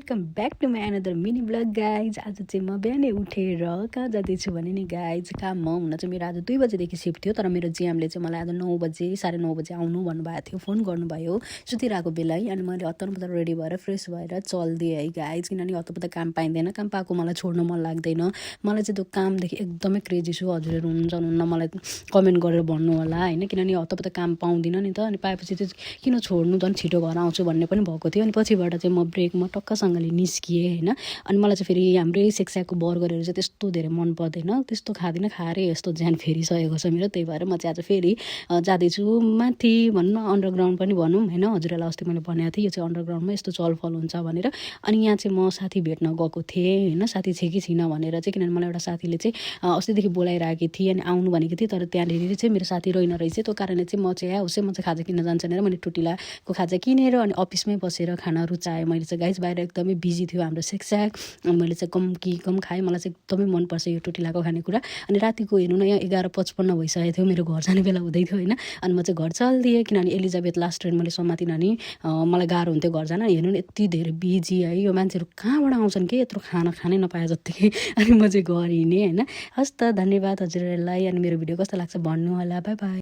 Welcome back to my another mini vlog guys. आज चाहिँ म बिहानै उठेर कहाँ जाँदैछु भने नि गाइज काममा हुन चाहिँ मेरो आज 2 बजेदेखि सिफ्ट थियो। तर मेरो जिएमले चाहिँ मलाई आज 9 बजे 9:30 बजे आउनु भन्नुभएको थियो, फोन गर्नुभयो सुतिरहेको बेला है। अनि मैले हत्तरपत्तर रेडी भएर फ्रेस भएर चल्दिएँ है गाइज, किनभने हत्तपत्त काम पाइँदैन, काम पाएको मलाई छोड्नु मन लाग्दैन। मलाई चाहिँ त्यो कामदेखि एकदमै क्रेजी छु। हजुरहरू हुनुहुन्छ हुनुहुन्न मलाई कमेन्ट गरेर भन्नु होला होइन, किनभने हत्तपत्त काम पाउँदिनँ नि त। अनि पाएपछि चाहिँ किन छोड्नु, झन् छिटो घर आउँछु भन्ने पनि भएको थियो। अनि पछिबाट चाहिँ म ब्रेकमा टक्कसँगले निस्किएँ होइन। अनि मलाई चाहिँ फेरि हाम्रै सेक्साको बर्गरहरू चाहिँ त्यस्तो धेरै मन पर्दैन, त्यस्तो खाँदिनँ, खाएरै यस्तो ज्यान फेरिसकेको छ मेरो। त्यही भएर म चाहिँ आज फेरि जाँदैछु माथि भनौँ न, अन्डरग्राउन्ड पनि भनौँ होइन। हजुरहरूलाई अस्ति मैले भनेको थिएँ यो चाहिँ अन्डरग्राउन्डमा यस्तो चलफल हुन्छ भनेर। अनि यहाँ चाहिँ म साथी भेट्न गएको थिएँ होइन, साथी छ कि छैन भनेर चाहिँ, किनभने मलाई एउटा साथीले चाहिँ अस्तिदेखि बोलाइरहेकी थिएँ अनि आउनु भनेको थिएँ। तर त्यहाँनिर चाहिँ मेरो साथी रहेन रहेछ, त्यो कारणले चाहिँ म चाहिँ उसै म चाहिँ खाजा किन्न जान्छ भनेर मैले टुटिलाको खाजा किनेर अनि अफिसमै बसेर खाना रुचाएँ मैले चाहिँ गाइस। बाहिर एकदमै बिजी थियो हाम्रो सेक्स्याक, अनि मैले चाहिँ कम खाएँ। मलाई चाहिँ एकदमै मनपर्छ यो टुटिलाको खानेकुरा। अनि रातिको हेर्नु न, यहाँ 11:55 भइसकेको थियो, मेरो घर जाने बेला हुँदै थियो होइन। अनि म चाहिँ घर चल्दिएँ, किनभने एलिजाबेथ लास्ट ट्रेन मैले समातिनँ नि मलाई गाह्रो हुन्थ्यो घर जान। हेर्नु न यति धेरै बिजी है, यो मान्छेहरू कहाँबाट आउँछन् कि यत्रो खाना खानै नपाए जत्तिकै। अनि म चाहिँ घर हिँडेँ होइन। हस् त, धन्यवाद हजुरहरूलाई। अनि मेरो भिडियो कस्तो लाग्छ भन्नु होला। By by.